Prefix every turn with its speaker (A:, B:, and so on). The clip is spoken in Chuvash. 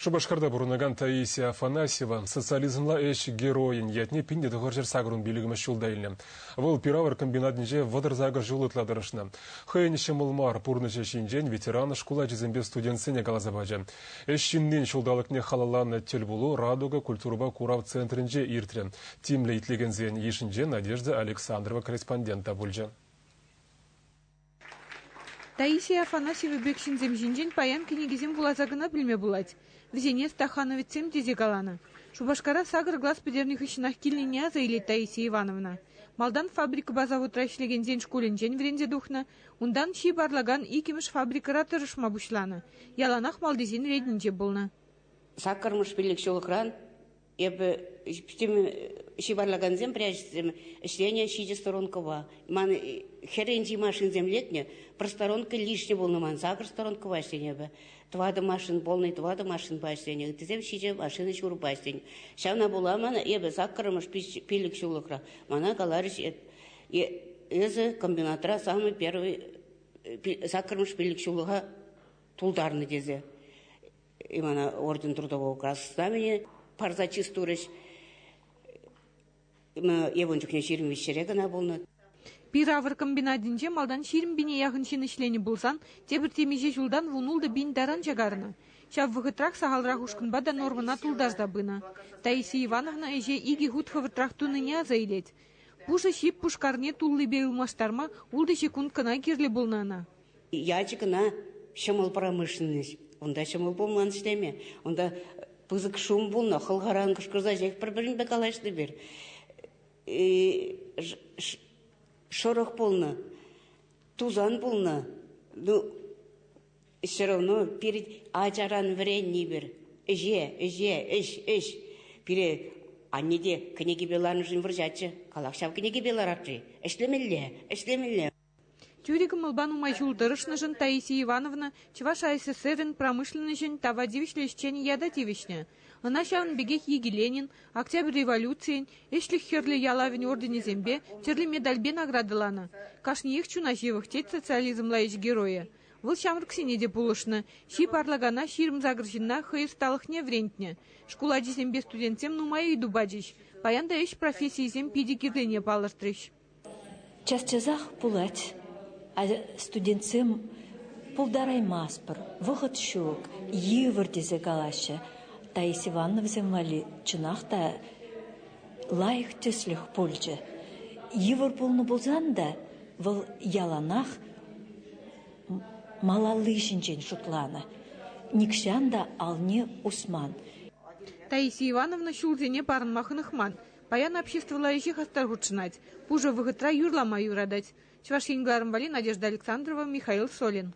A: Шупашкарта пурӑнакан Таисия Афанасьева социализмла ӗҫ геройӗн ятне 1985 ҫулта илнӗ. Вӑл пир-авӑр комбинатӗнче 38 ҫул ытла тӑрӑшнӑ. Хӑйӗн ҫӑмӑл мар пурнӑҫӗ ҫинчен ветеран шкул ачисемпе студентсене каласа пачӗ. Ӗҫ ҫыннин ҫулталӑкне халалланӑ тӗлпулу «Радуга» культурӑпа курав центрӗнче иртрӗ. Тимлӗ итлекенсен йышӗнче Надежда Александрова корреспондент та пулчӗ.
B: Таисия Афанасьева пек ҫынсем ҫинчен паян кӗнекесем вуласа кӑна пӗлме пулать. Вӗсене стахановецсем тесе каланӑ. Шупашкара сакӑр класс пӗтернӗ хыҫҫӑнах килнине аса илет Таисия Ивановна. Малтан фабрикӑпа заводра ӗҫлекенсен шкулӗнчен вӗренсе тухнӑ, унтан ҫип арлакан иккӗмӗш фабрикӑра тӑрӑшма пуҫланӑ. Яланах малтисен ретӗнче пулнӑ.
C: Саккӑрмӗш пилӗкҫуллӑхран Эпӗ ҫыварлакансем прячӗсем ӗҫленӗ ҫичӗ сторонкӑпа. Ман хӗрринчи машинсем лекнӗ, пӗр сторонка лишний пулнӑ ман, сакӑр сторонкӑпа ӗҫленӗ эпӗ. Тӑватӑ машин полный тӑватӑ машинпа ӗҫленӗ, ыттисем ҫичӗ машина ҫурӑпа ӗҫленӗ. Ҫавна пула мана эпӗ саккӑрмӗш пилӗк ҫуллӑхра мана каларӗҫ, эсӗ комбинатра самый первый саккӑрмӗш пилӗк ҫуллӑха тултарнӑ тесе. Ивана орден трудового краснознамени парса чыс турӗҫ. Эп ун чухне 23-ре кӑна пулнӑ.
B: Пир-авӑр комбинатӗнче малтан 20 пине яхӑн ҫын ӗҫленӗ пулсан, тепӗр темиҫе ҫултан 16 пин таран чакарнӑ. Ҫав вӑхӑтрах сахалрах ушкӑнпа та нормӑна тултарса пынӑ. Таисия Ивановна ӗҫе икӗ хут хӑвӑртрах тунине аса илет. Пушӑ ҫип пушкарне туллипе ылмаштарма ултӑ ҫеккунт кӑна кирлӗ пулнӑ ӑна.
C: Ячӗ кӑна ҫӑмӑл промышленность. Унта ҫӑмӑл пулман ӗҫлеме. Унта пысӑк шум пулнӑ, хӑлхаран кӑшкӑрса ҫеҫ пӗр-пӗринпе калаҫнӑ пир. Шӑрӑх пулнӑ, тусан пулнӑ. Ну, все равно пирӗн ачаран вӗреннӗ эпир. Ӗҫе, ӗҫе, ӗҫ, ӗҫ. Пире анне те кӗнекепе ларнӑшӑн вӑрҫатчӗ. Калах ҫав кӗнекепе ларать-ши? Ӗҫлемелле, ӗҫлемелле.
B: Тӳрӗ кӑмӑлпа нумай ҫул тӑрӑшнӑшӑн Таисия Ивановна Чӑваш АССРӗн промышленноҫӗн тава тивӗҫлӗ ӗҫченӗ ята тивӗҫнӗ. Ӑна ҫавӑн пекех икӗ Ленин, Октябрь революцийӗн, Ӗҫлӗх Хӗрлӗ Ялавӗн орденӗсемпе, тӗрлӗ медальпе наградӑланӑ. Кашниех чуна ҫывӑх, тет социализмла ӗҫ геройӗ. Вӑл ҫамрӑксене те пулӑшнӑ, ҫип арлакана 28 ҫынна хӑй ӑсталӑхне вӗрентнӗ. Шкул ачисемпе студентсем нумай ыйту пачӗҫ. Паян та ӗҫ профессийӗсем питӗ кирлине палӑртрӗҫ.
D: Час-часах пулать. Студентсем пултараймастпӑр, вӑхӑт ҫук, йывӑр тесе калаҫҫӗ. Таисия Ивановна вӗсем валли чӑнах та лайӑх тӗслӗх пулчӗ. Йывӑр пулнӑ пулсан та вӑл яланах малалли ҫинчен шутланӑ, нихҫан та алне усман.
B: Таисия Ивановна ҫулсене парӑнма хӑнӑхман. Паян обществӑлла ӗҫе хастар хутшӑнать, пушӑ вӑхӑтра юрлама юратать. Чӑваш Ен кӑларӑм валли Надежда Александрова, Михаил Солин.